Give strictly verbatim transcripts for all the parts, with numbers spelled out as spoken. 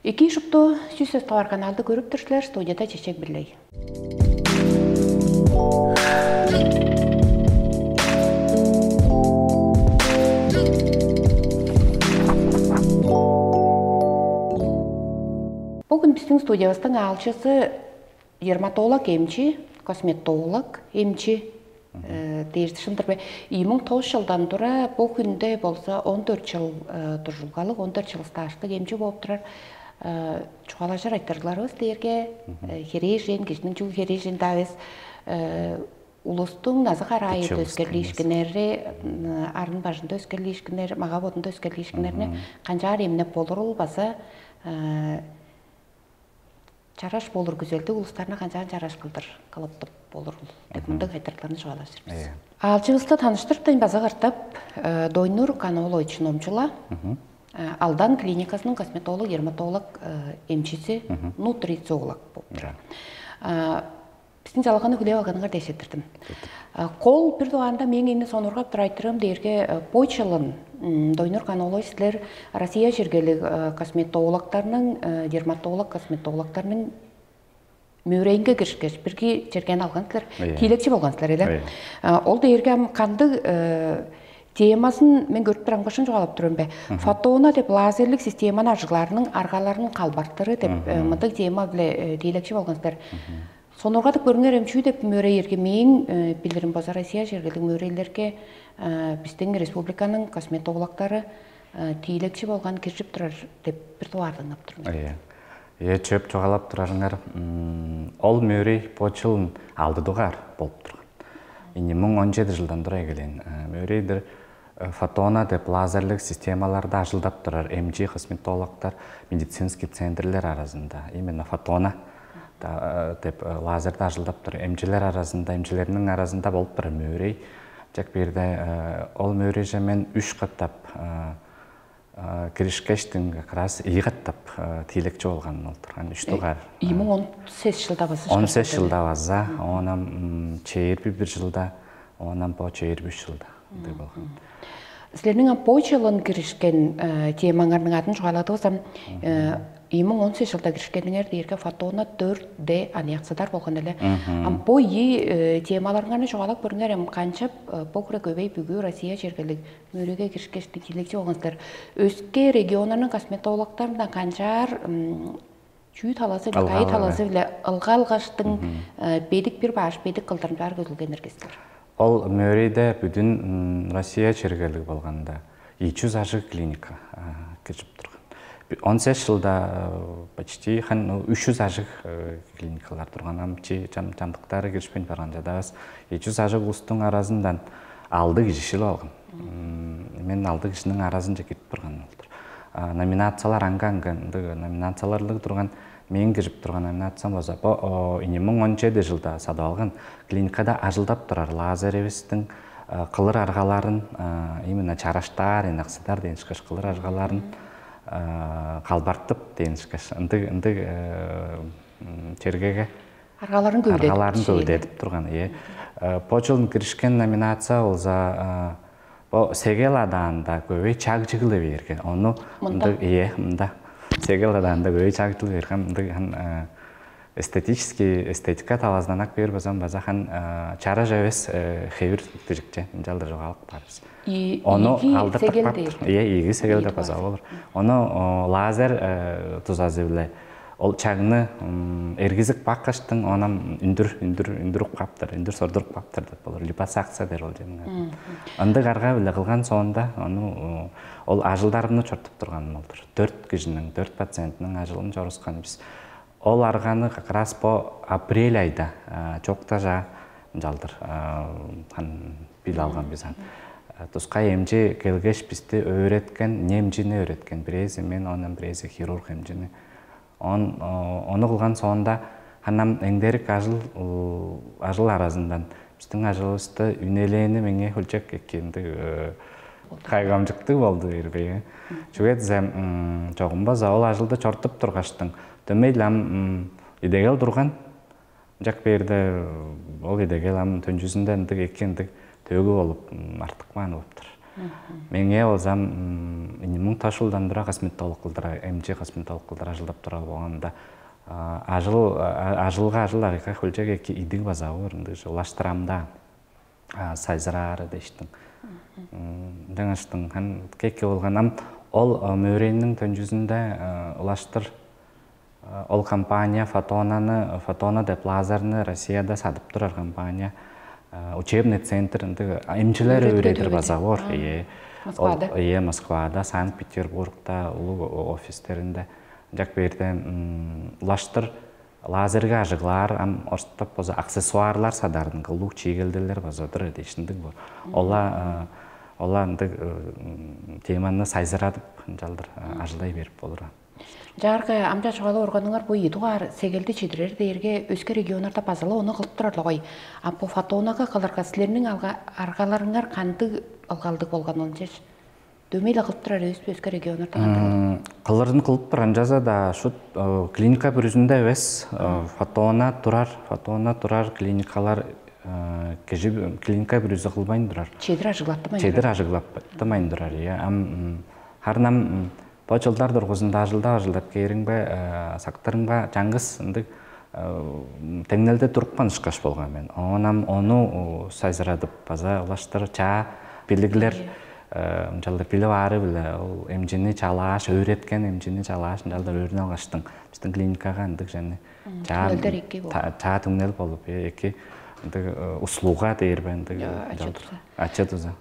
Эки шупту сүс товар каналды көрүп тур силер, студияда Чечек Бирлей. Бүгүн биздин студиябыздың аалчысы дерматолог эмчи, косметолог эмчи дээрзишимдир бе? Ийи муң тогуз чылдан тура бу хүнде болза он дөрт чыл дуржулгалыг, он дөрт чыл стаждыг эмчи болуп турар. Чугаалажыр айтырыгларывыс дээрге херээжен, кижиниң чүглү херээжен-даа эвес, улустуң назы-караайы, өскерлиишкиннери, арын-бажында өскерлиишкиннер, мага-бодунда өскерлиишкиннерни канчаар эмнеп болурул база чараш болур күзелдиг улустарны канчаан чараш кылдыр кылыптып болурул деп мындыг айтырыгларны чугаалажыр бис. Аалчывысты таныштырыптайн база катап Дойнур Каноолович Номчула, Алдан клиникасының косметолог-дерматолог эмчиси, нутрициолог болуп турар. Биздин жалганы хүлээп алганыңар дээш четтирдим. Кол бир дугаарында мээң эми сонургап турар айтырыым дээрге бо чылын Дойнур Каноолович, силер Россия чергелиг косметологтарның, дерматолог косметологтарның мөөрейинге киришкеш, бирги чергени алган силер, тиилекчи болган силер эле. Ол дээрге ам кандыг темазын мен көрүп турам, кошун чугаалап турам бе? Фотона деп лазерлик системаны ажыглаарының аргаларын калбартыры деп мындыг тема биле тиилекчи болган силер. Сонургадып көрүңер эм чүү деп мөөрей эрге мээң билирим база Россия чергелиг мөөрейлерге биздин республиканың косметологтары тиилекчи болган киржип турар деп бир дугаарлангап турмун. Ийе, чөп чугаалап турарыңар, ол мөөрей бо чылын алды дугаар болуп турган. Ийи муң он чеди жылдан тура эгелээн мөөрейдир. Фотона деп лазерлик системаларда ажылдап турар эмчи косметологтар, медицинский центрлер аразында именно фотона деп лазерде ажылдап турар эмчилер аразында, эмчилерниң аразында болуп турар мөөрей. Чак бирде ол мөөрейже мен үш катап киришкештиң как раз ийи катап тиилекчи болган ол турган. Үч дугаар. Ийи муң он сес жылда база он сес жылда база, оонам чээрби бир жылда, оонам бо чээрби үч жылда ындыг болган. Силерниң ам бо чылын киришкен темаңарның атын чугааладывыс ам ийи муң он сес жылда киришкениңер дээрге фотона дөрт Д аниаксыдар болган эле. Ам бо ийи темаларыңарны чугаалап көрүңер эм, канчап бо кура көбей бүгү Россия чергелиг мөрүгө киришкештиг тиилекчи болган силер. Өске регионнарның косметологтарындан канчаар чүү талазы биле, кайы талазы биле ылга алгаштың бедик бир баш бедик кылдырымчаар көзүлген эргестер. Ол мөөрейде бүдүн Россия чергелиг болганда ийи чүс ажыг клиника киржип турган. Он сес жылда почти хан үч чүс ажыг клиникалар турган. Ам чи чам чамдыктары киришпейн барган чадавас. Ийи чүс ажыг улустуң аразындан алды кижи шилип алган. Мен алды кижиниң аразынче кирип турган болдур. Номинациялар аңга-аңга ындыг номинацияларлыг турган. Мээң киржип турган номинациям болза бо ийи муң он чеди жылда садып алган клиникада ажылдап турар лазеревистиң кылыр аргаларын, именно чараштаар, ынаксыдар дээн ышкаш кылыр аргаларын калбартып дээн ышкаш ындыг ындыг чергеге аргаларын көвүдедип аргаларын көвүдедип турган. Ие. Бо чылын киришкен номинация болза бо сегел адаанда көбей чаг чыгыла берген. Ону мында ие мында сегел адаанда көбей чаг чыгыла берген мындыг эстетический эстетика талазынанак бээр базам база хан чараш эвес хевир дирикче ынчалдыр жогаалык барбыз. Ону алдыртып каптыр. Ие, ийги сегелде база болур. Ону лазер тузазы биле ол чагны эргизик баккаштың онам үндүр үндүр үндүрүп каптыр, үндүр сордуруп каптыр деп болур. Липосакция дер ол жеңге. Ындыг арга биле кылган соонда ону ол ажылдарымны чортуп турганым болдур. Төрт кижинин, төрт пациентинин ажылын чорускан биз. Ол арганы как раз по апрель айда чоктажа жалдыр бил алган биз аны. Тускай эмчи келгеш бизди өөреткен, немчини өөреткен. Бирээзи мен, онан бирээзи хирург эмчини. Он ону кылган соонда ханам эңдерик ажыл ажыл аразындан биздин ажылыбызды үнелээни меңээ хөлчек эккенди кайгамчыктыг болду бербейи. Чүге дизем чогумбаза ол ажылды чортуп тургаштың дөмей лам идегел турган. Жак бээрде ол идегел ам төнчүзүндө ындыг эки ындыг төөгү болуп артыкмаан болуптур. Меңээ болзам, муң таш жылдан тура косметолог кылдыр, эмчи косметолог кылдыр ажылдап турар болганда, ажыл, ажылга ажыл агыйка хөлчеге идиг база боор, ындыг улаштырамда сайзыраары дештиң. Дыңыштың хан кекке болган ам ол мөөрейниң төнчүзүндө улаштыр ол компания фотонаны, фотона деп лазерни Россияда садып турар компания, учебный центр ындыг эмчилер өөредир база боор. Ие. Москвада. Ие, Москвада, Санкт-Петербургда, улуг офистеринде. Жак берде улаштыр лазерге ажыглаар, ам орстап болза аксессуарлар садарынга улуг чиигелделер база дыр дээшиндиг бо. Ола ола ындыг теманы сайзырадып ынчалдыр ажылдай берип болур. Жаарга амча чугаалап органыңар бу ийи дугаар сегелди чидирер дээрге өске регионнарда базалы ону кылып турар логой. А бу фотонага кылырга силерниң алга аргаларыңар кандыг ылгалдыг болган ол чеш? Дөмей-ле кылып турар эвеспи өске регионнарда кандыг? Кылырын кылып турар, ынчалза-даа шут клиника бүрүзүндө эвес, фотоона турар, фотоона турар клиникалар кижи клиника бүрүзү кылбайн турар. Чедир ажыглаттымайн. Чедир ажыглаттымайн турар. Ие, ам харнам бо жылдар дургузунда ажылдап ажылдап кээриңбе, сактырыңба чаңгыс ындыг теңнелде туруп канышкаш болган мен. Оон ам ону сайзырадып база улаштыр чаа билиглер ынчалдыр билип аары-биле ол эмчини чалааш, өөреткен эмчини чалааш ынчалдыр өөрүнүп алгаштың. Биздин клиникага ындыг жаны чаа түңнелдер эки болуп. Чаа түңнел болуп, эки ындыг услуга дээр бе ындыг ачы туза.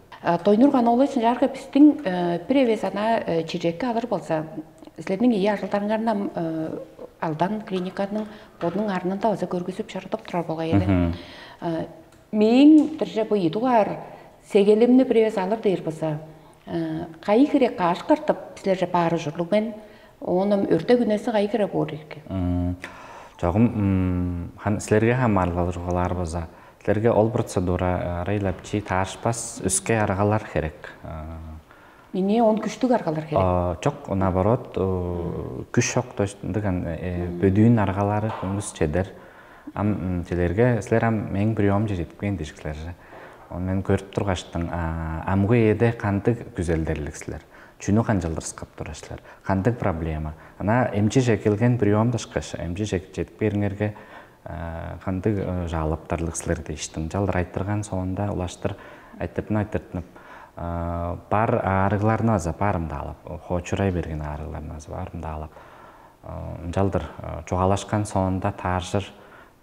Дойнур Каноолович, ынчаарга биздин бир эвес ана чижекке алыр болза, силерниң ийи ажылдарыңарны ам алдан клиниканың бодунуң арнында база көргүзүп чорудуп турар болгай эле. Мээң дирже бу ийи дугаар сегелимни бир эвес алыр дээр болза, кайы хире каш кыртып силерже баар ужурлуг мен, оон ам өртек үнези кайы хире боор ирги? Чогум хан силерге хамаарылып алыр угалаар болза, силерге ол процедура арайлап чи таарышпас өске аргалар херек. Меңээ он күштүг аргалар херек. Жок, наоборот, күш жок, то есть ындыган бөдүүн аргалары көңүс чедер. Ам силерге силер ам мээң приемче жетип кээн дижик силер. Ону мен көрүп тургаштың, амгы ээде кандыг күзелдерлик силер? Чүнү канчалдыр ыскап турар силер? Кандыг проблема? Ана эмчиже келген прием дышкаш, эмчиже жетип бериңерге кандыг жалыптарлыг силер дээштиң. Жалдыр айтырган соонда улаштыр айтыртын айтыртынып, бар аарыгларны база баарымдаалап, хоочурай берген аарыгларны база баарымдаалап, ынчалдыр чугаалашкан соонда тааржыр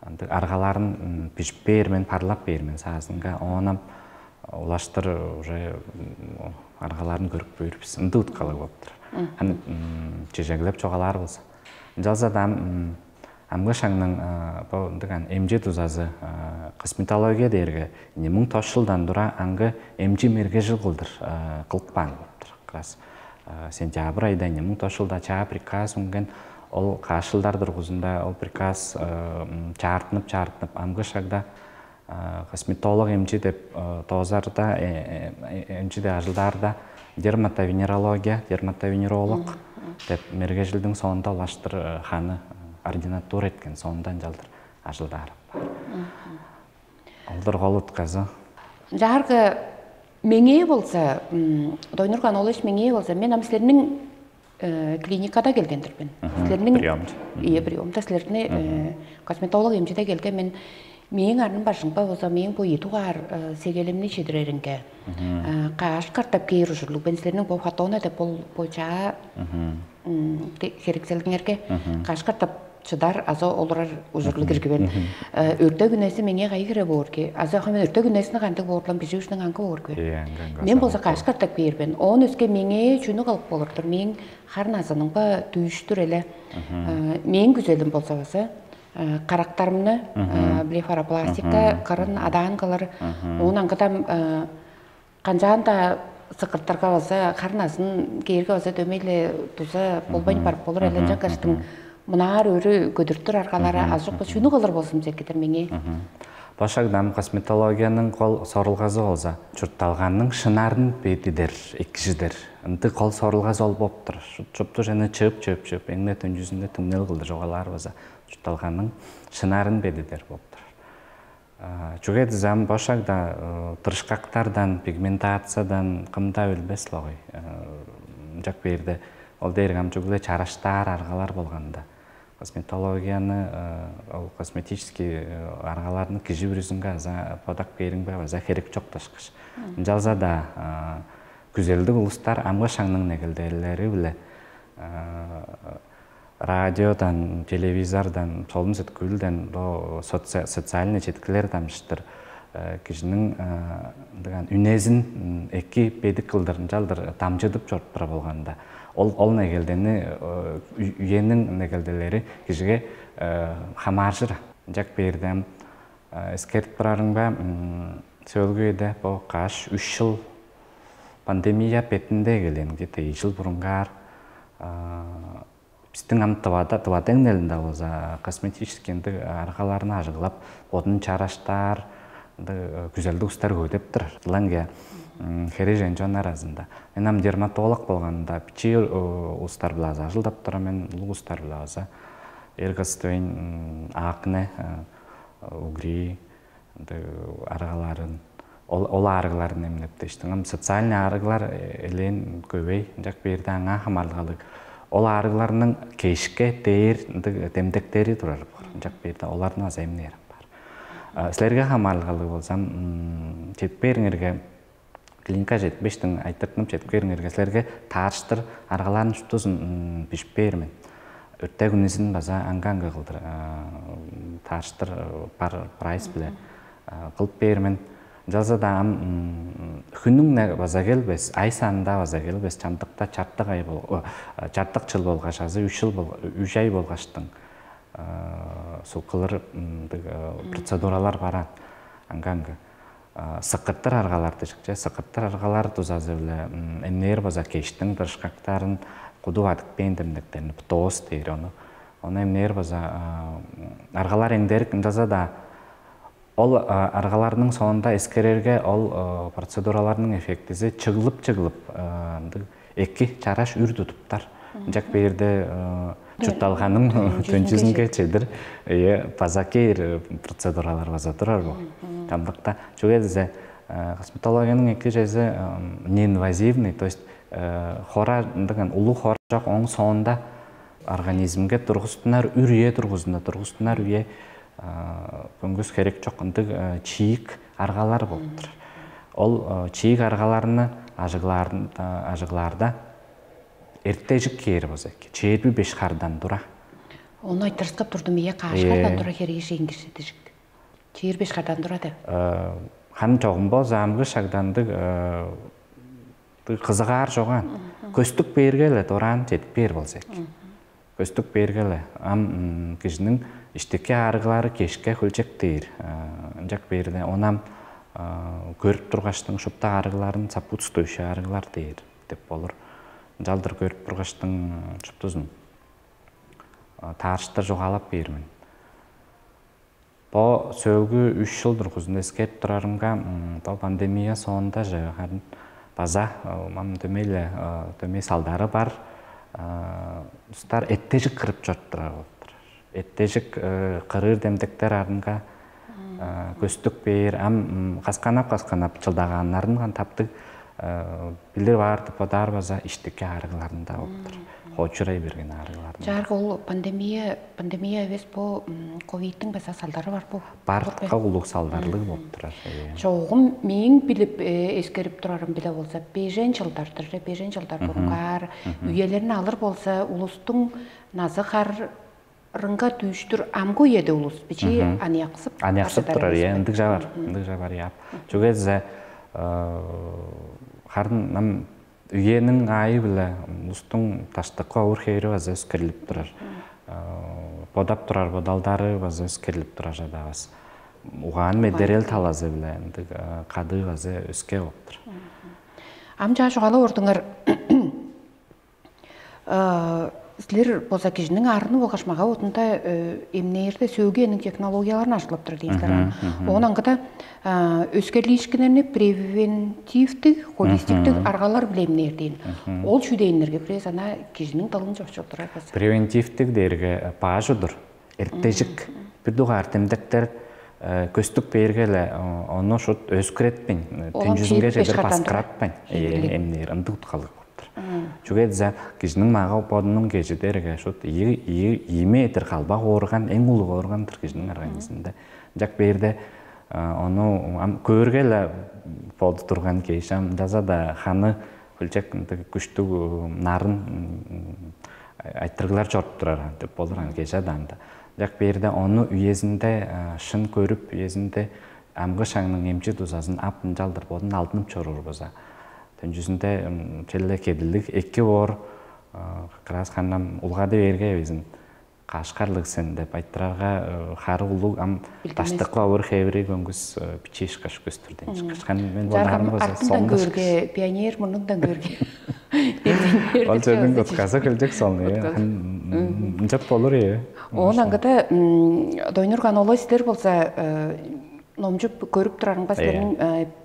ындыг аргаларын бижип бээр мен, парлап бээр мен саазынга. Оонам улаштыр уже аргаларын көрүп бээр бис. Ындыг уткалыг болуп турар. Аны чежеглеп чугаалаар болза. Ынчалза-даа ам амгы шагның бо ындыг ан эмчи дузазы, косметология дээрге муң тос жылдан тура аңгы эмчи мергежил кылдыр кылып каан болуп тур. Как раз сентябрь айда муң тос жылда чаа приказ үнген. Ол каш жылдар дургузунда ол приказ чаартынып чаартынып амгы шагда косметолог эмчи деп доозарда, эмчиде ажылдаарда дерматовенерология, дерматовенеролог деп мергежилдиң соонда улаштыр ханы ординатура эткен соонда ынчалдыр ажылдаар. Олдур кол утказы. Жаарга меңээ болза, Дойнур Каноолович, меңээ болза, мен ам силерниң клиникада келген-дир мен. Силерниң приемче. Ие, приемда силерни косметолог эмчиде келген мен. Мээң арным бажыңга болза, мээң бу ийи дугаар сегелимни чедиреринге каш кыртап кээр ужурлуг мен. Силерниң бу фотона деп бул бу чаа херекселдиңерге каш кыртап чыдар азы олурар ужурлуг ирги мен. Өртек үнези меңээ кайы хире боор ки? Азы ха мен өртек үнезини кандыг боорлан бижип ушунуң аңгы боор ки? Мен болза каш кыртап кээр мен. Оон өске меңээ чүнү кылып болур-дур? Мээң хар назынымга дүүштүр эле. Мээң күзелим болза база карактарымны блефаропластика кырын адаан кылыр. Оон аңгыдам канчаан-даа сыкыртырга база хар назын кээрге база дөмей-ле дуза болбайн барып болур эле. Ынчангаштың мынаар өрү көдүртүр аргалары азы чок бо чүнү кылыр болзумза экидир меңээ? Башак дам косметологияның кол сорулгазы болза чуртталганның шынарын бедидер, экижидер. Ындыг кол сорулгазы ол болуп тур. Чупту жана чыып чыып чыып эңне төнчүзүнде түңнел кылдыр чугаалаар база чуртталганның шынарын бедидер болуп тур. Чүге дизем бошагда тырышкактардан, пигментациядан кымда билбес логой. Ынчак берде ол дээрге ам чүгле чараштаар аргалар болганда, косметологияны, ол косметический аргаларны кижи бүрүзүнге аза бодак бериңбе база херек чок ташкыш. Ынчалза-даа күзелдиг улустар амгы шаңның негелделери биле радиодан, телевизордан, солун сеткүүлден, бо социальный четкилер дамчыштыр кижиниң ындыган үнезин эки бедик кылдыр ынчалдыр дамчыдып чоруп тура болганда, ол ол негелдени үениң негелделери кижиге хамааржыр. Ынчак бээрден эскертип турарыңба, сөөлгү эде бо каш үч жыл пандемия бетинде келген, где-то ийи жыл бурунгаар биздиң ам тывада тывада эңнелинде болза косметический ындыг аргаларны ажыглап, бодун чараштаар ындыг күзелдиг устар көдеп турар. Ылаңгыя хережен чон аразында. Мен ам дерматолог болганда бичии улустар биле ажылдап турам, мен улуг улустар биле база эргостойн акне, угри ындыг аргаларын, ол арыгларын эмнеп дештиң. Ам социальный арыглар элээн көбей, ынчак бээрде аңаа хамаарылгалыг ол арыгларның кешке дээр ындыг демдектери турар бар. Ынчак бээрде оларны аза эмнээр бар. Силерге хамаарылгалыг болзам, чедип бээриңерге, клиникка жетпештиң айтыртынып чедип кээриңерге, силерге таарыштыр аргаларын шуптузун бижип бээр мен. Өртек үнүзүн база аңга-аңга кылдыр таарыштыр бар прайс биле кылып бээр мен. Ынчалза-даа ам хүннүң-не база келбес, ай санында база келбес, чамдыкта чартык ай бол чартык чыл болгаш азы үч жыл үч ай болгаштың суккулар процедуралар бараан аңга-аңга. Сыкыртыр аргалар дижикче, сыкыртыр аргалар дузазы-биле эмнээр база кештиң дырышкактарын куду бадык бээн демдектерин, птоос дээр ону. Ону эмнээр база аргалар эңдерик ынчалза-даа ол аргаларның соонда эскерерге, ол процедураларның эффектизи чыглып-чыглып ындыг эки чараш үр тудуптар. Ынчак бээрде чуртталганың төнчүзүнге чедир база кээр процедуралар база турар бу. Чамдыкта чүге дизе косметологияның эки чези неинвазивный, то есть хора ындыган улуу хора чок, оң соонда организмге тургустунар үр үе тургузунда тургустунар үе көңгүс херек чок ындыг чийик аргалар болуптур. Ол чийик аргаларны ажыглаарда эртежик кээр болза эки, чээрби беш хардан тура. Ону айтырыскап турдум, ие, каашкардан тура херээжээн кижи дижик. Чээрби беш хардан тура деп. Ханы чогум болза амгы шагдандыг кызыгаар жогаан. Көстүк бээрге эле дораан чедип бээр болза эки. Көстүк бээрге эле ам кижиниң иштики аарыглары кешке хөлчек дээр. Ынчак бээрде онам көрүп тургаштың шупту аарыгларын сопутствующий аарыглар дээр деп болур. Ынчалдыр көрүп тургаштың шуптузун таарыштыр чугаалап бээр мен. Бо сөөлгү үч чыл дургузунда эскерип турарымга, бо пандемия соонда же харын база мам дөмей-ле дөмей салдары бар устар эттежик кырып чоруп турар болуп турар. Эттежик кырыыр демдектер арынга көстүк бээр ам касканап касканап чылдагааннарын таптыг билир баар деп бодаар база иштики аарыгларында болуп тур. Хоочурай берген аарыгларында. Чаарга ол пандемия пандемия эвес бу ковидтиң база салдары бар бу. Бар, улуг салдарлыг болуп турар. Чогум мээң билип эскерип турарым биле болза, бежен жылдардыр, бежен жылдар бурунгаар үелерин алыр болза, улустуң назы хар рынга дүүштүр амгы үеде улус бичии аныяксып аныяксып турар, ие, ындыг жавар, ындыг жавар, ие. Чүге дизе харын ам үениң аайы-биле улустуң даштыкы овур хээри база өскерлип турар. Бодап турар бодалдары база өскерлип турар чадавас. Угаан медерел талазы-биле ындыг кадыы база өске болуп тур. Ам чаа чугаалап ордуңар. Силер болза кижиниң арыны болгаш мага бодунда эмнээрде сөөгү энин технологияларын ажыглап тур дейсиңер. Оон аңгыда өскерлиишкиннерни превентивдик, холистиктик аргалар биле эмнээр дейн. Ол чүү дээннерге бирээс ана кижиниң дылын чочулдурар база. Превентивдик дээрге баажудур, эртежик, бир дугаар демдектер Көстүк бээрге-ле ону шут өскүретпейн, түнчүзүнге чедир баскыратпайн эмнээр ындыг уткалыг болуптур. Чүге дизе кижиниң мага бодунуң кежи дээрге шут ийи ийи ийме эдер калбак оорган, эң улуг оорган-дыр кижиниң организминде. Ынчак бээрде ону ам көөрге-ле боду турган кеш, ам ынчалза-даа ханы хөлчек ындыг күштүг нарын айтыргылар чоруп турар деп болур аны кежи адаанда. Ынчак бээрде ону үезинде шын көрүп, үезинде амгы шаңның эмчи дузазын ап ынчалдыр бодун алдынып чоруур болза, төнчүзүнде челле кедилдиг эки боор, как раз ханнам улгады бээрге безин кашкарлыг сен деп айтырарга хары улуг ам даштыкка овур хевири көңгүс бичии ышкаш көстүр ден ышкаш. Ханнам мен боларым болза Артындан сонда көрге, пионер мурнундан көрге. Ол жердин утказы келдик соң. Ынчап болур, э. Оон аңгыда дойнурган олой силер болза номчуп көрүп турарыңга силерниң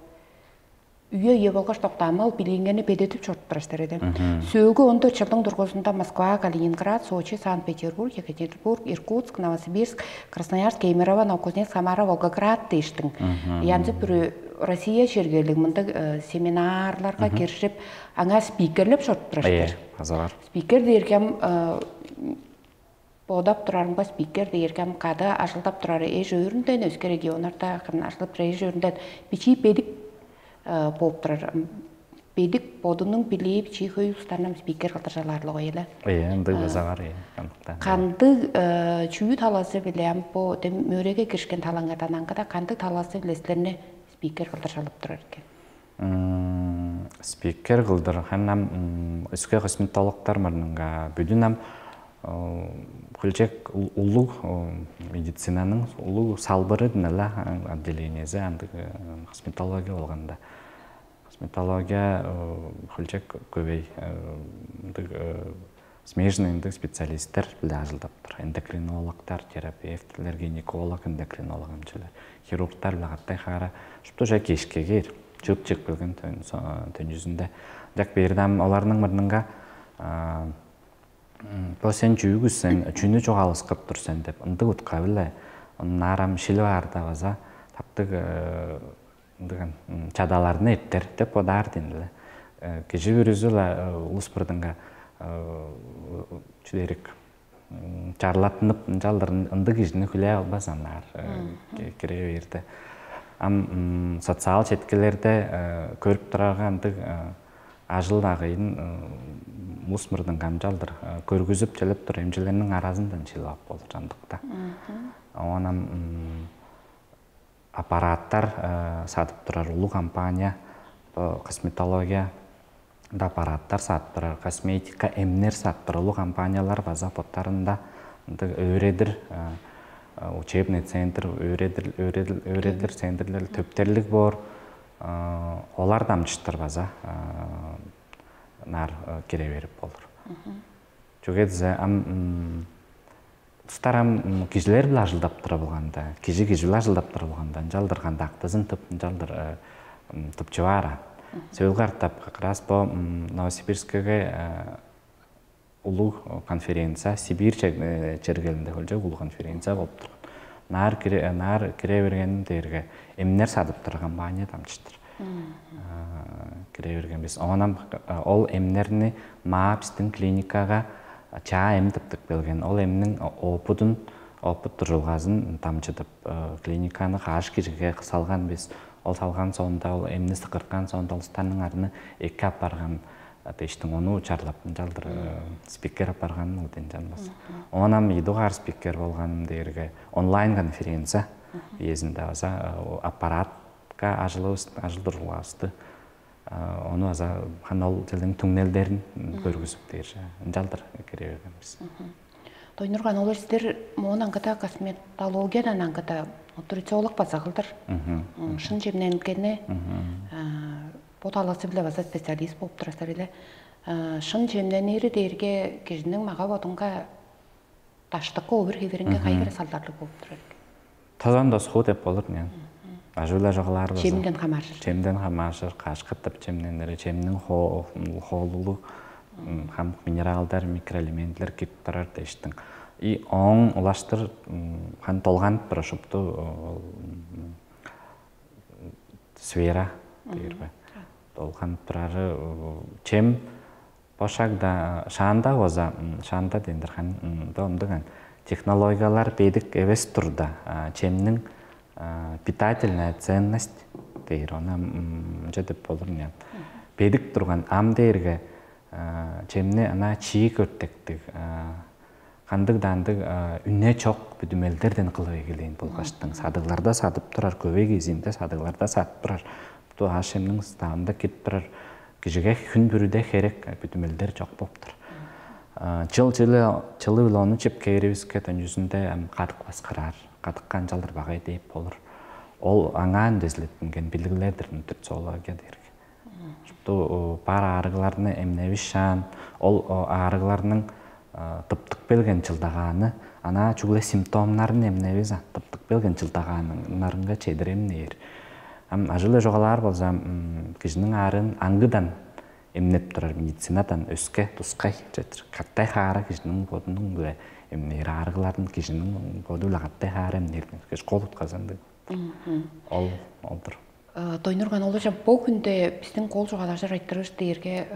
үе-үе болгаш доктаамал билииңерни бедетип чоруп турар силер эдем. Сөөлгү он дөрт жылдың дургузунда Москва, Калининград, Сочи, Санкт-Петербург, Екатеринбург, Иркутск, Новосибирск, Красноярск, Кемерово, Новокузнецк, Самара, Волгоград дээштиң. Янзы бүрү Россия шергелиг мындыг семинарларга киржип, аңаа спикерлеп чоруп турар силер. Азавар. Спикер дээрге ам бодап турарымга спикер дээрге ам кады ажылдап турары эш өөрүнден өске регионнарда кырын ажылдап турар эш өөрүнден бичии бедик болуп турар. Бедик бодунуң билии бичии хөй улустарны спикер кылдыржалаарлык ой эле. Э, ындыг база бар, э, ындыкта. Кандыг чүү талазы биле ам бо дем мөреге киришкен талаңардан аңгыда кандыг талазы биле силерни спикер кылдыржалып турар экен? Спикер кылдыр ханам өске косметологтар мурнунга бүдүн ам хөлчек улуг медицинаның улуг салбыры динала отделениеси андыг косметология болганда. Косметология хөлчек көбей ындыг смежный ындыг специалисттер биле ажылдап тур. Эндокринологтар, терапевтлер, гинеколог, эндокринолог эмчилер, хирургтар биле каттай хаара шупту уже кешкегер чыып чыып келген төнүзүнде. Жак бердам оларның мурнунга бо сен чүүгүс сен чүнү чугаалыскып тур сен деп ындыг утка биле наарам шилип аарда база таптыг ындыган чадаларны эптер деп бодаар ден эле. Кижи бүрүзү-ла улус бырдынга чүдерик чарлаттынып ынчалдыр ындыг кижини хүлээп албас анаар кире берди. Ам социал четкилерде көрүп турарга ындыг ажыл дагыйын улус мурдунга ынчалдыр көргүзүп чилип тур эмчилерниң аразындан чилип ап болур ындыкта. Оон ам аппараттар садып турар улуу компания, косметология аппараттар садып турар, косметика эмнер садып турар улуу компаниялар база боттарында ындыг өөредир учебный центр, өөредир центрлер төптерлиг боор, олар дамчыштыр база нар кире берип болур. Чүге дизе ам тустар ам кижилер биле ажылдап тура болганда, кижи кижи биле ажылдап тура болганда, ынчалдыр кандактызын тып, ынчалдыр тыпчы баар. Сөөлгү артап как раз бо Новосибирскеге улуу конференция, Сибирь чергелинде хөлчок улуу конференция болуп турган. Наар кире наар кире бергенин дээрге эмнер садып турган компания дамчыштыр. Кире берген бис. Оонам ол эмнерни маа биздин клиникага чаа эм тыптып келген. Ол эмниң опудун, опут дуржулгазын дамчыдып, клиниканы каш кижиге салган бис. Ол салган соонда ол эмни сыкырткан соонда улустарның арны эки апарган дештиң ону чарлап ынчалдыр спикер апарганын ол денчанбас. Оонам идугаар спикер болган дээрге онлайн конференция иезинде база аппаратка ажылыбыз, ажыл дургулаабызды ону база хана ол тилдиң түңнелдерин көргүзүп дээр ынчалдыр кире бергенбиз. Дойнурган ол силер моон аңгыда косметологиядан аңгыда нутрициолог база кылдыр. Шын жемненгени бо таласы биле база специалист болуп турасыздар эле. Шын жемненири дээрге кижиниң мага бодунга даштыкка овур хевиринге кайгыра салдарлыг болуп турар экен. Тозан досху деп болур мен. Ажыла жогалар. Чемден хамааржыр. Чемден хамааржыр, кашкыттып чемненери, чемнин хоолулуг хамык минералдар, микроэлементлер кирип турар дештиң. И оң улаштыр хан долганып тура шупту сфера дээр бе. Ол ханып турары чем бо шагда шаанда база шаанда дендир хан ындыган технологиялар бедик эвес турда чемнің питательная ценность дээр оны ынча деп болур мен. Бедик турган ам дээрге чемни ана чии көртектиг кандыг-дандыг үне чок бүдүмелдерден кылып эгелээн болгаштың садыгларда садып турар көбей кезиинде садыгларда садып турар буту аъш-чемниң ставында кирип турар кижиге хүн бүрүде херек бүдүмелдер чок болуптур. Чыл чылы чылы биле ону чип кээривиске төнчүзүнде кадык баскыраар, кадыкка ынчалдыр багай дээп болур. Ол аңаа үндезилеттинген билиглердир нутрициология дээрге. Шупту бар аарыгларны эмневишаан, ол аарыгларның тыптык белген чылдагааны, ана чүгле симптомнарын эмневис, тыптык белген чылдагааннарынга чедир эмнээр. Ам ажыл чугаалаар болзам, кижиниң аарын аңгыдан эмнеп турар медицинадан өске тускай чедир. Каттай хаара кижиниң бодунуң биле эмнээр аарыгларын кижиниң боду биле каттай хаара эмнээр кол утказандыг. Ол олдур. Дойнурган олужам бо хүнде биздин кол чугаалажыр айтырыш дээрге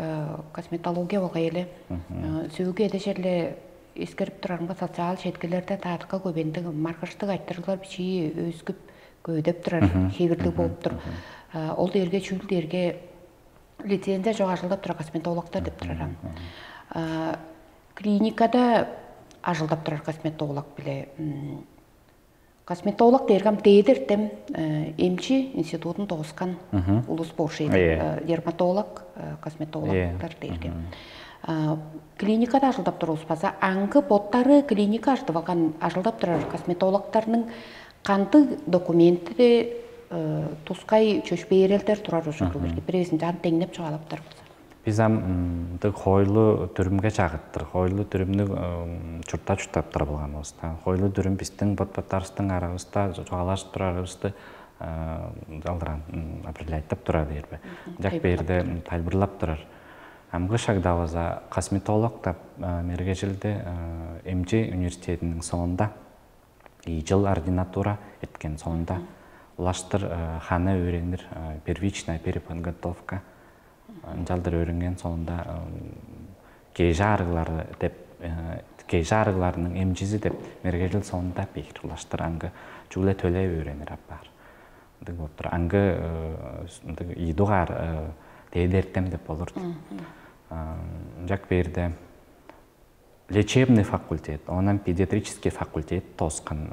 косметология болгай эле. Сөөгү эдежерле эскерип турарымга социал четкилерде таатка көбендиг маргыштыг айтырыглар бичии өскүп көөдөп турар хевирлиг болуп тур. Ол дээрге чүүл дээрге лицензия жок ажылдап турар косметологтор деп турарам. Клиникада ажылдап турар косметолог биле косметолог дээрге ам дээди эртем эмчи институтун дооскан улус болуш ийди. Дерматолог, косметологтар дээрге. Клиникада ажылдап турувус база аңгы боттары клиника ажыдып алган ажылдап турар косметологтордун кандыг документти тускай чөпшээрелдер турар ужурлуг бирги бирээзин жан деңнеп чугаалаптар болза. Биз ам ындыг хоойлу дүрүмге чагыттыр. Хоойлу дүрүмнү чуртта чурттап тура болган болза. Хоойлу дүрүм биздин бот-боттарыбыздын арабызда чугаалашып турарыбызды алдыран определяйттап турар дээр бе. Жак берде тайылбырлап турар. Амгы шагда база косметолог деп мергежилди эмчи университетинин соонда ийи жыл ординатура эткен соонда улаштыр ханы өөренир первичная переподготовка ынчалдыр өөренген соонда кежи аарыглары деп кежи аарыгларының эмчизи деп мергежил соонда бээр улаштыр аңгы чүгле төлеп өөренир апаар. Ындыг болуп тур. Аңгы ындыг ийи дугаар дээди эртем деп болур. Ынчак бээрде лечебный факультет, оон педиатрический факультет тооскан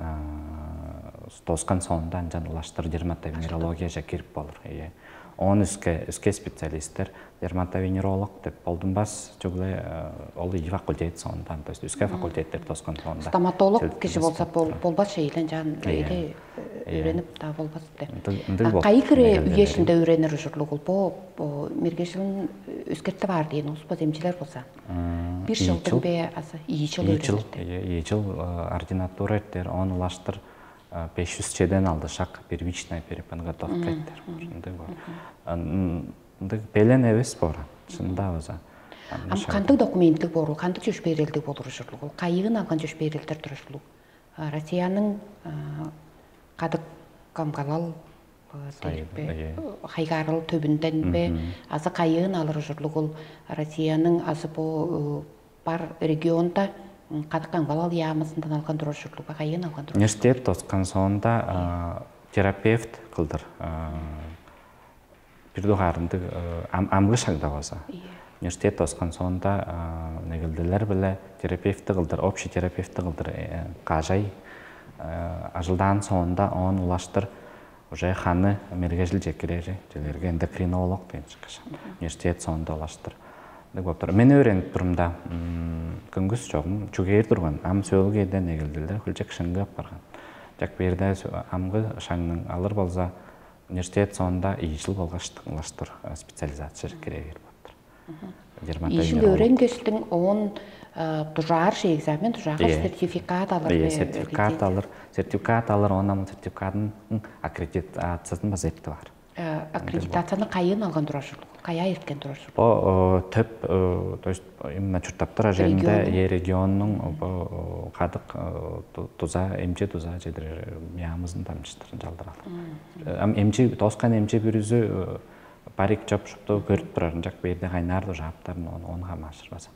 тооскан соонда ынчан улаштыр дерматовенерологияже кирип болур. Ие. Оон өске өске специалисттер дерматовенеролог деп болдунбас чүгле ол ийи факультет соонда, то есть өске факультеттер тооскан соонда. Стоматолог кижи болса болбас шейлен жан эде өөренип да болбас. Кайы хире үешинде өөренир ужурлугул бо мергежилин өскертип аар дээн успа эмчилер болза. Бир жыл бе азы ийи жыл Ичил, ичил ординатура эртер, он улаштыр беш жүз чеден алды шак первичная переподготовка эртер. Ынды бор. Ынды белен эвес бор. Шында база. Ам кандыг документтиг борул, кандыг чөш берилдиг болур ужурлугул? Кайыын алган чөш берилдер турушулуг? Россияның кадык камгалал Сайып, бе, хайгаарыл төбүнден бе азы кайыын алыр ужурлугул Россияның азы бу бар регионда кадык камгалал яамызындан алган турар ужурлуг бе, кайыын алган турар? Университет тоскан соонда терапевт кылдыр бир дугаарындыг амгы шагда база. Университет тоскан соонда негилдилер биле терапевти кылдыр, общий терапевти кылдыр кажай ажылдаан соонда оон улаштыр уже ханы мергежил жекирери, желерге эндокринолог деген чыккаш. Университет соонда улаштыр. Ындыг болуп тур. Мен өөренип турумда көңгүс чогум чүгээр турган. Ам сөөлгү эден эгелдилер хүлчек шыңгы апарган. Жак берде амгы шаңның алыр болза университет соонда ийи жыл болгаш улаштыр специализация кире берип атыр. Ишил Дерматовенеролог. Өөренгештиң оон дужаар ши экзамен, дужаагаш Ие. Сертификат алыр Ие, бе, сертификат лицензия? Алыр, сертификат алыр, онан сертификатын аккредитациясын база эртип бар. Аккредитацияны кайын алган турар ужурлуг, каяа эрткен турар ужурлуг? Бо төп, то есть именно чурттап турар жеринде регионнуң, е регионнуң бо кадык дуза, эмчи дуза чедирер яамызын дамчыштыр ынчалдыр алыр. Ам эмчи, тооскан эмчи бүрүзү барик чоп шупту көрүп турар ынчак берде кайнаар дужааптарын, ону хамаашыр база.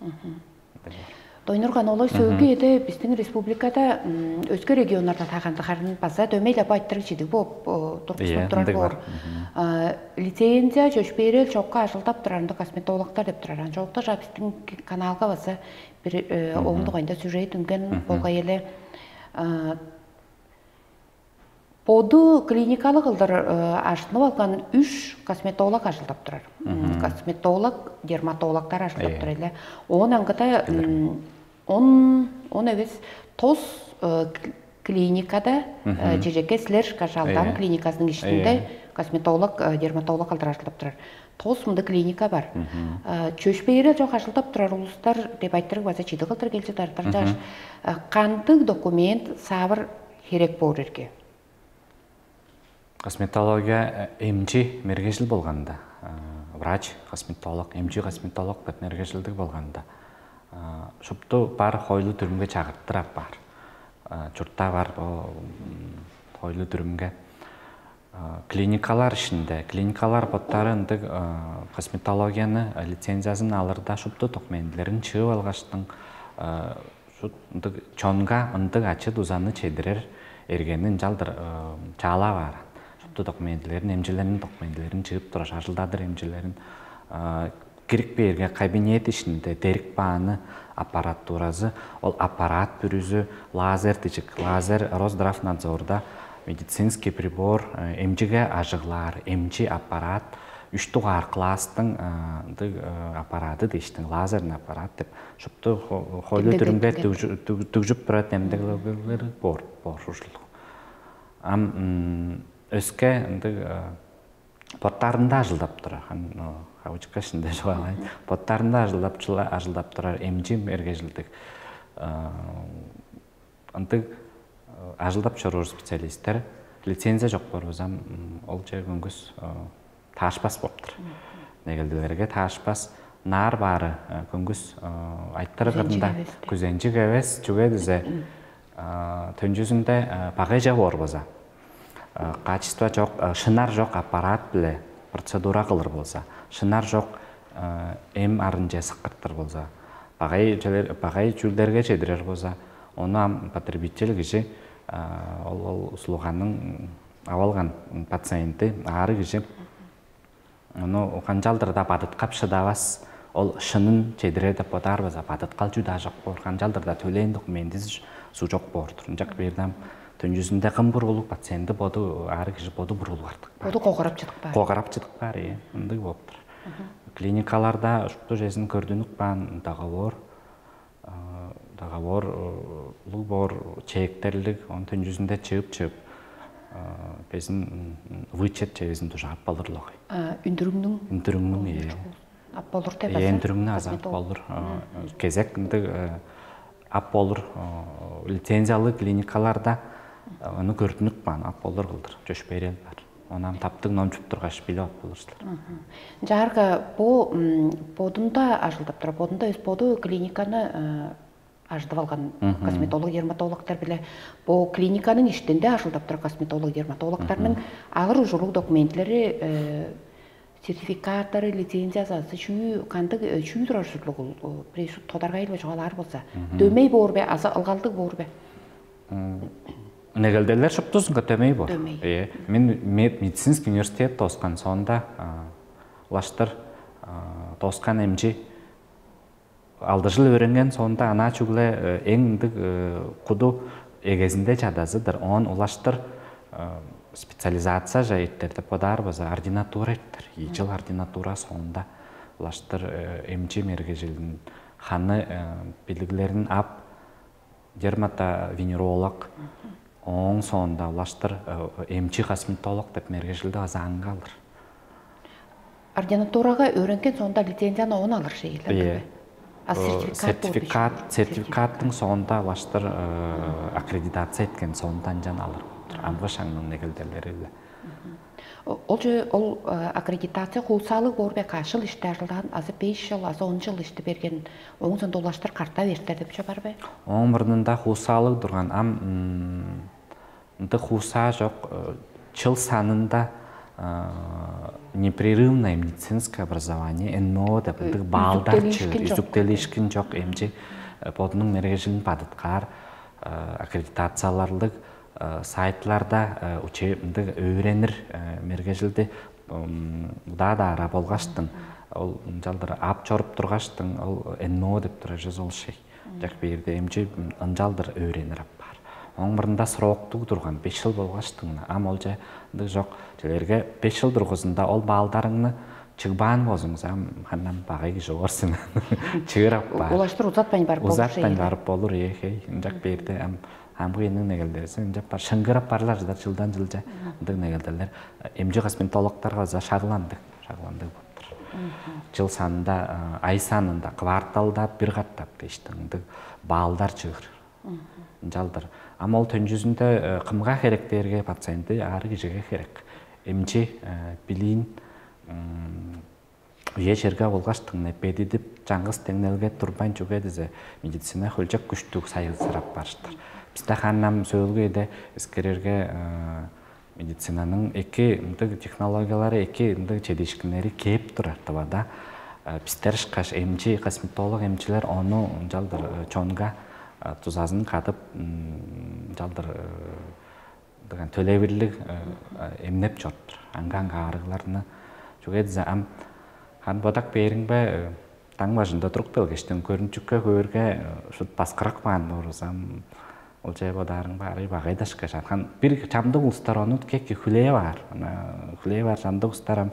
Дойнурган олой сөөгү эде биздин республикада өске регионнарда таагандыгарын база дөмей-ле бо айтырыг чидиг бооп тургузунуп турар боор. Лицензия чөпшээрел чокка ажылдап турарында косметологтар деп турар. Ан чогуктар жа биздин каналга база бир ооң дугайында сюжет үнген болгай эле. Боду клиникалык кылдыр ажыттынып алган үш косметолог ажылдап турар. Косметолог, дерматологтар ажылдап турар эле. Оон аңгыда он он эвес тос клиникада, чежекке силер кашалдан клиникасының ишинде косметолог, дерматолог кылдыр ажылдап турар. Тос мында клиника бар. Чөпшээрел чок ажылдап турар улустар деп айтырыг база чиди кылдыр келчи дартырчааш, кандыг документ саавыр херек боор эрге? Косметология эмчи мергежил болганда, врач косметолог, эмчи косметолог деп мергежилдиг болганда, шупту бар хойлу дүрүмге чагырттырап бар, чуртта бар хойлу дүрүмге. Клиникалар ишинде клиникалар боттары ындыг косметологияны лицензиясын алырда шупту документилерин чыып алгаштың, шут ындыг чонга ындыг ачы дузаны чедирер эргени ынчалдыр чаалап ааран, шупту документилерин, эмчилерниң документилерин чыып турар, ажылдадыр эмчилерин кирип бээрге, кабинет ишинде дерик бааны аппаратуразы, ол аппарат бүрүзү, лазер дижик, лазер Росздравнадзорда медицинский прибор, эмчиге ажыглаар эмчи аппарат, үч дугаар класстың ындыг аппараты дээштиң, лазерный аппарат деп шупту хойлу дүрүмге дүгжүп турат демдеглерлер боор, боор ужурлуг. Ам өске ындыг боттарында ажылдап турар. Кавычка ишинде чугаалайн. Боттарында ажылдап, ажылдап турар эмчи мергежилдиг ындыг ажылдап чоруур специалисттер лицензия чок болбазам, ол же көңгүс таашпас болуптур. Негелделерге таашпас, наар баары көңгүс айтырыгында күзенчиг эвес, чүге дизе төнчүзүндө багайжа боор база, качество жок, шынар жок аппарат биле процедура кылыр болза, шынар жок эм арынче сыккыртыр болза, багай багай чүүлдерге чедирер болза, ону ам потребитель кижи, ол ол услуганың ап алган пациенти, аары кижи ону канчалдыр-даа бадыткап шыдавас, ол шынын чедирер деп бодаар база бадыткал чүү-даа жок боор, канчалдыр-даа төлээн документизи суу жок боор-дур. Ынчак бээрдам төнчүзүндө кым бурулуг пациенти боду, аары кижи боду бурулуг артык баар. Боду когарап чыдык баар. Когарап чыдык баар, ээ, ындыг болуптур. Клиникаларда шупту чезин көрдүнүк баан договор, договор улуг боор чээктерлиг, он төнчүзүндө чыып-чыып безин вычет чевезин дужаап болурлугай. Үндүрүңнүң Үндүрүңнүң, ээ. Ап болур деп Ээн аза түрүңнү азап косметолог. Болур. Кезек ындыг ап болур лицензиялы клиникаларда ону көрдүнүк баан ап болур кылдыр чөпшээрел бар. Онан таптыг ном чуп тургаш билип ап болур силер. Жаарга бу бодунда ажылдап тура, бодунда өс боду клиниканы ажыдып алган косметолог дерматологтар биле бу клиниканын иштинде ажылдап тура косметолог дерматологтарның алыр ужурлуг документилери, сертификаттары, лицензиясы чүү кандыг чүү турар ужурлуг, бир тодаргай эле чугаалаар болза, дөмей боор бе азы ылгалдыг боор бе? Негелделер шуптузунга дөмей боор. Дөмей. Э, мен медицинский университет тоскан соонда улаштыр тоскан эмчи алды жыл өөренген соонда ана чүгле эң ындыг куду эгезинде чадазыдыр. Оон улаштыр специализацияже эртер деп бодаар база ординатура эртер. Ийи жыл ординатура соонда улаштыр эмчи мергежилин ханы билиглерин ап, дерматовенеролог, ооң соонда улаштыр эмчи косметолог деп мергежилди база аңга алыр. Ординатурага өөренген соонда лицензияны оон алыр шейлер. Ие. А сертификат сертификат сертификаттың соонда улаштыр аккредитация эткен соонда анчан алыр. Амгы шаңның негелделери. Ол же ол аккредитация хуусаалыг боор бе, каш чыл ишти ажылдаан, азы беш чыл, азы он чыл ишти берген, оон соонда улаштыр карта бериптер деп чо бар бе? Ооң мурнунда хуусаалыг турган, ам ындыг хуусаа чок. Чыл санында непрерывное медицинское образование, НМО деп ындыг баалдар чыыр, үзүктелишкин чок эмчи бодунуң мергежилин бадыткаар аккредитацияларлыг сайтларда учебниктиг өөренир мергежилди удаа-даара болгаштың, ол ынчалдыр ап чоруп тургаштың, ол НМО деп турар чүве ол шей. Ынчак бээрде эмчи ынчалдыр өөренир апаар. Оң мурнунда сроктуг турган беш чыл болгаштың, ам ол же ындыг чок. Чилерге беш чыл дургузунда ол баалдарыңны чыгбаан болзуңза, ам ханнан багай кижи оорсун. Чыыр апаар. Улаштыр узатпайн барып болур. Узатпайн барып болур, ехей. Ынчак бээрде ам амгы энниң негелдерси ынчап бар шыңгырап барлар чыдар чылдан чылча. Ындыг негелделер эмчи косметологторго база шагландык, шагландык болуптур. Жыл санында, ай санында, кварталда бир катап дээштиң ындыг баалдар чыгыр. Ынчалдыр. Ам ол төнчүзүндө кымга херек дээрге, пациентти аарыг кижиге херек. Эмчи билиин үе черге болгаштың бедидип, чаңгыс деңнелге турбайн, чүге дизе медицина хөлчек күштүг сайылсырап барыштыр. Бисте ханнам сөөлгү эде эскерерге медицинаның эки ындыг технологиялары, эки ындыг чедиишкиннери кээп турар тывада. Бистер ышкаш эмчи, косметолог эмчилер ону ынчалдыр чонга тузазын кадып, ынчалдыр дыган төлевирлиг эмнеп чоруптур. Аңгаан каарыгларны чүге дизе ам хан бодак бээриңбе таң бажында туруп келгештен көрүнчүкке көөрге шут баскырак баан боорузам, ол чай бодаарың баары багайдашка чархан бир чамдык улустар ону кеки хүлээ баар. Ана хүлээ баар чамдык улустар ам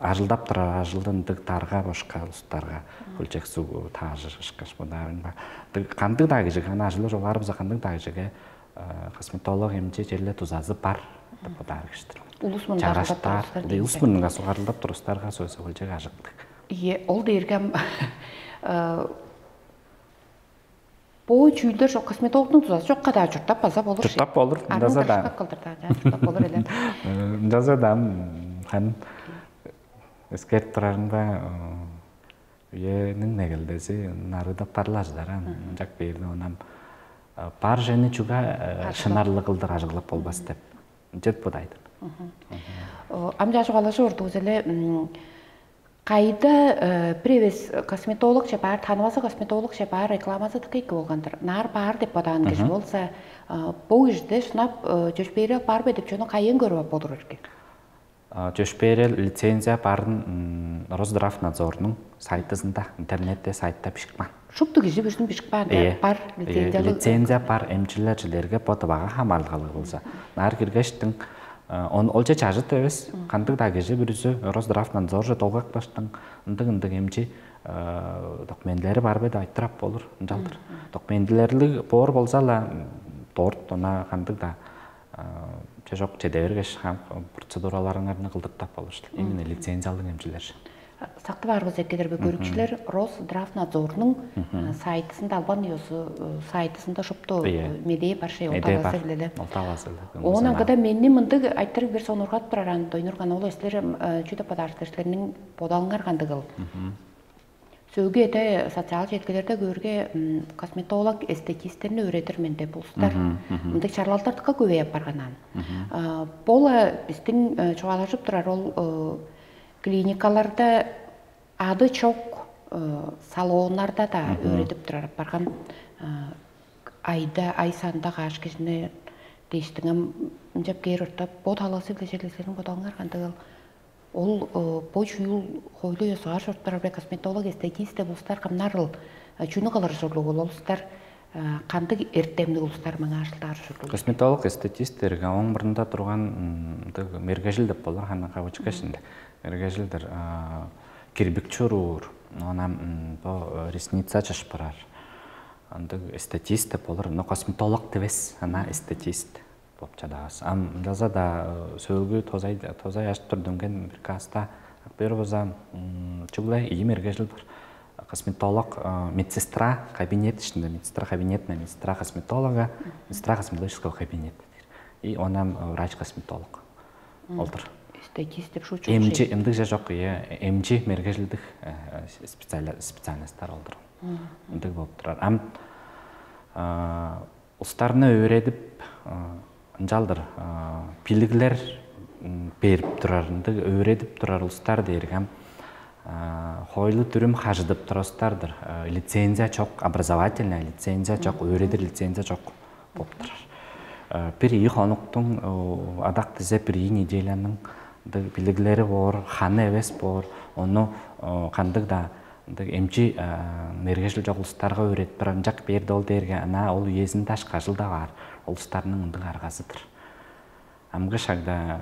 ажылдап турар ажылдын дык дарга бошка улустарга хөлчек суг таажыр ышкаш бодаарың ба. Кандыг-даа кижиге ана ажылы чугаарыбыза кандыг-даа кижиге косметолог эмчи черле дузазы бар деп бодаар киштир. Улус мурнунга чарашта сугарлап улус мурнунга сугарлап турустарга сөзү болчак ажыктык. Ие, ол дээрге ам бо чүүлдер жок, косметологдун дузазы жокка-даа чурттап база болур. Чурттап болур. Ындаза да кылдыр-даа чурттап болур эле. Ындаза да ам хан эскерт турарымга үениң негелдези нарыдап барлажыдар ам ынчак бээрде онам бар жени чуга шынарлы кылдыр ажыглап болбас деп ынчет бодайдым. Ам жаш угалажы ордувус эле кайда бир эвес косметологче баар, танывазы косметологче баар рекламазы дыка эки болгандыр. Наар баар деп бодаан кижи болса, бо кижиде шынап чөпшээрел бар бе деп чону кайын көрүп ап болур эрге? Чөшпээрел лицензия барын Росздравнадзорнуң сайтызында, интернетте сайтта бишикпаан. Шупту кижи бүрүзүн бишикпаан. Э, бар лицензия. Лицензия бар эмчилерчилерге бо тывага хамаарылгалыг болза. Наар киргештиң он олча чажыт эвес. Кандыг-даа кижи бүрүзү Росздравнадзорже долгак баштың ындыг-ындыг эмчи документилери бар бе деп айтырап болур. Ынчалдыр. Документилерлиг боор болза-ла дорт она кандыг-даа чежок чеде бергеш, процедураларыңарны кылдыртап болушту. Именно лицензиялыг эмчилер. Сактып аарбыз эккедербе көрүкчүлер Росздравнадзорнуң сайтысында албан ёзу сайтысында шупту медээ бар шей. Медээ бар. Билеле. Ол таласы билеле. Оон аңгыда менни мындыг айтырыг бир сонургап турар аны дойнурган ол эслер чүү деп бодаарсыздар силерниң бодалыңар кандыгыл? Сөөгү эде социал четкилерде көөрге косметолог эстетисттерни өөредир мен деп улустар мындыг чарлалтар дыка көбей апарганан. Бола биздин чугаалажып турар ол клиникаларда ады чок салоннарда да өөредип турар апарган айда ай санында каш кижини дээштиңем ынчап кээр ортоп бо таласы билежерлестерин бодооңар кандыгыл? Ол бо чүүл хойлу ёзугаар чорупкарар бе косметолог эстетист деп улустар кымнарыл? Чүнү кылыр ужурлуг ол улустар кандыг эртемниг улустар маңаашылдаар ужурлуг? Косметолог эстетист дерге оң мурнунда турган мындыг мергежил деп болор ханнан кавычка ишинде. Мергежилдер кирбик чуруур, онан бо ресница чышпырар. Андыг эстетист деп болор, но косметолог дивес, ана эстетист. Бопчадаас. Ам ынчалза-даа сөөлгү тозай тозай ажып тур дүнген бир каста бир буза чугула ийи мергежил бар. Косметолог, медсестра кабинет ишинде, медсестра кабинетная, медсестра косметолога, медсестра косметологического кабинета. И онан врач косметолог. Олдур. Статист деп шучу. Эмчи, ындыг же жок, ие, эмчи мергежилдик специалистар олдур. Ындыг болуп турар. Ам улустарны өөредип, ынчалдыр билиглер берип турар, ындыг өөредип турар улустар дээрге ам хойлу дүрүм хажыдып турар улустар-дыр. Лицензия чок, образовательная лицензия чок, өөредир лицензия чок болуп турар. Бир ийи хонуктуң, адак дизе бир ийи неделяның билиглери боор, ханы эвес боор, ону кандыг-даа ындыг эмчи мергежил чок улустарга өөредип турар, ынчак бээрде ол дээрге ана ол үезинде ашкажылдап аар улустарның ындыг аргазы-дыр. Амгы шагда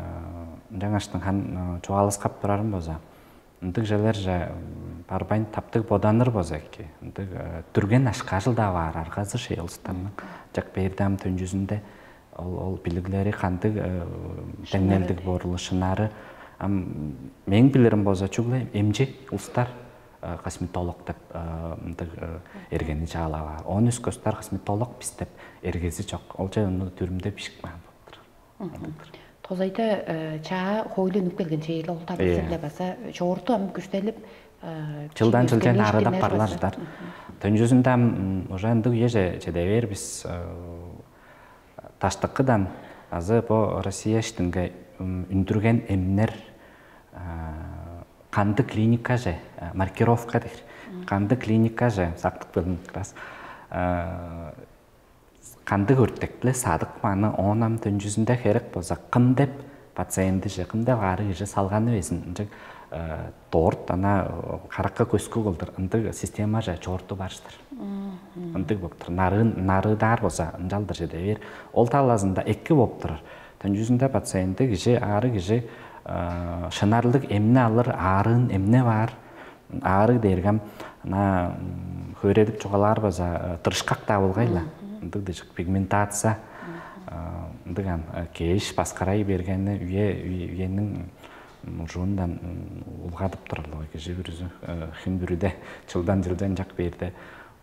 жаңаштың хан чугаалыскап турарым болза, ындыг челерже барбайн таптыг боданыр болза эки. Ындыг түрген ашкажылдап аар аргазы шей улустарның ынчак бээрде ам төнчүзүнде ол ол билиглери кандыг деңнелдиг боорулу шынары. Ам мээң билирим болза чүгле эмчи улустар косметолог деп ындыг эргени чаалап аар. Он үс көстар косметолог бис деп эргези чок. Ол чай ону дүрүмде бишик маан болуптур. Тозайда чаа хойлу үнүп келген чейли ол табылсыгле база чогурту ам күштелип Жылдан жылчен арыдап барлар жыдар. Төнчүзүндө ам уже ындыг үеже чеде бээр бис даштыккыдан азы бо Россия иштинге үндүрген эмнер канды клиникаже маркировка дээр. Канды клиникаже сактык бөлүнүп турас. Кандыг өртек-биле садык маны оон ам төнчүзүндө херек болза кым деп пациентиже кым деп аарыг кижи салганы безин ынча доорт ана каракка көскү кылдыр ындыг системаже чоорту барыштыр. Ындыг болуптур. Нарын нарыдаар болза ынчалдыр чеде бээр. Ол талазында эки болуп турар. Төнчүзүндө пациенти кижи аарыг кижи шынарлык эмне алыр, аарын эмне баар, аарыг дээргем ана хөөредип чугаалаар база тырышкак-даа болгай-ла. Ындыг дижик пигментация ындыган кээш баскарай бергени үе үениң ужуундан улгадып турарлыг кижи бүрүзү хин бүрүде чылдан жылдан жак бээрде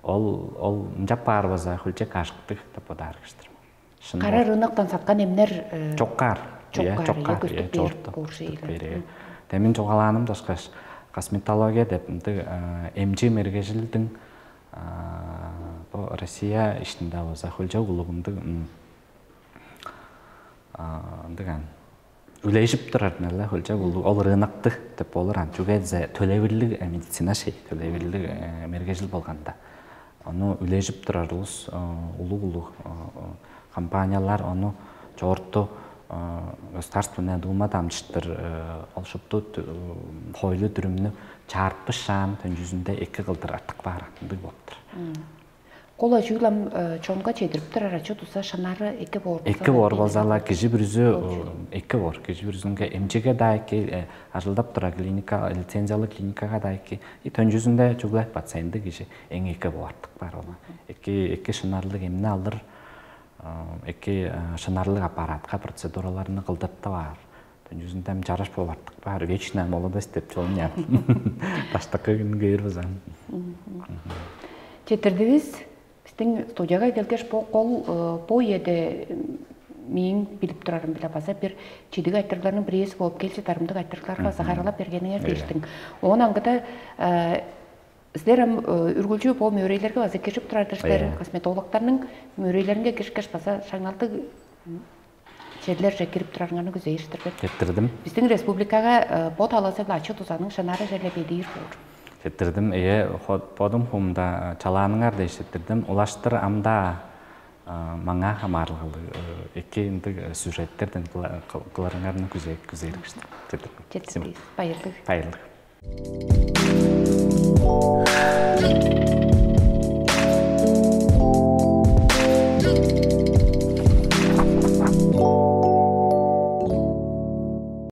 ол ол ынчап баар база хүлчек ажыктыг деп бодаар кижидир. Кара рыноктан саткан эмнер чоккаар. Чоккаар, чоккаар, чоорту. Демин чугаалааным дашкаш косметология деп ындыг эмчи мергежилдиң бу Россия иштинде болза хөлчок улугундуг ындыган үлежип турар неле хөлчок улуг ол рынокты деп болур ан чүге дизе төлевирлиг медицина шей төлевирлиг мергежил болганда ону үлежип турар улус улуг улуг компаниялар ону чоорту Государственная Дума дамчыштыр ол шупту хойлу дүрүмнү чаартпышаан төнчүзүндө эки кылдыр артык баар ындыг болуптур. Кол ажыылам чонга чедирип турар ачы туса шынары эки боор. Эки боор болзала кижи бүрүзү эки боор. Кижи бүрүзүнге эмчеге да эки ажылдап турар клиника лицензиялы клиникага да эки. И төнчүзүндө чугула пациенти кижи эң эки боор артык бар ол. Эки эки шынарлык эмне алыр эки шынарлык аппаратка процедураларны кылдыртып аар. Төнчүзүндем жарыш болуп артык баар вечная молодость деп чолун я. Баштакы күн көөр базам. Четирдивиз биздин студияга келгеш бу кол бу эде мээң билип турарым биле база бир чидиг айтырларның бирээси болуп келчи дарымдык айтырларга база харылап бергениңер дештиң. Оон аңгыда силер ам үргүлчү бо мөрейлерге база киржип турар-дыр силер косметологтарның мөрейлеринге киришкеш база шаңналдыг черлерже кирип турарыңарны күзээштир бе? Четтирдим. Биздин республикага бо талазы-биле ачы тузанын шынары черле бедиир боор. Четтирдим. Ие, бодум хумда чалааныңар дээш четтирдим. Улаштыр амда маңа хамаарылгалыг эки ындыг сюжеттерден кыларыңарны күзээриктир. Четтирдим. Четтирдим. Байырлыг. Байырлыг.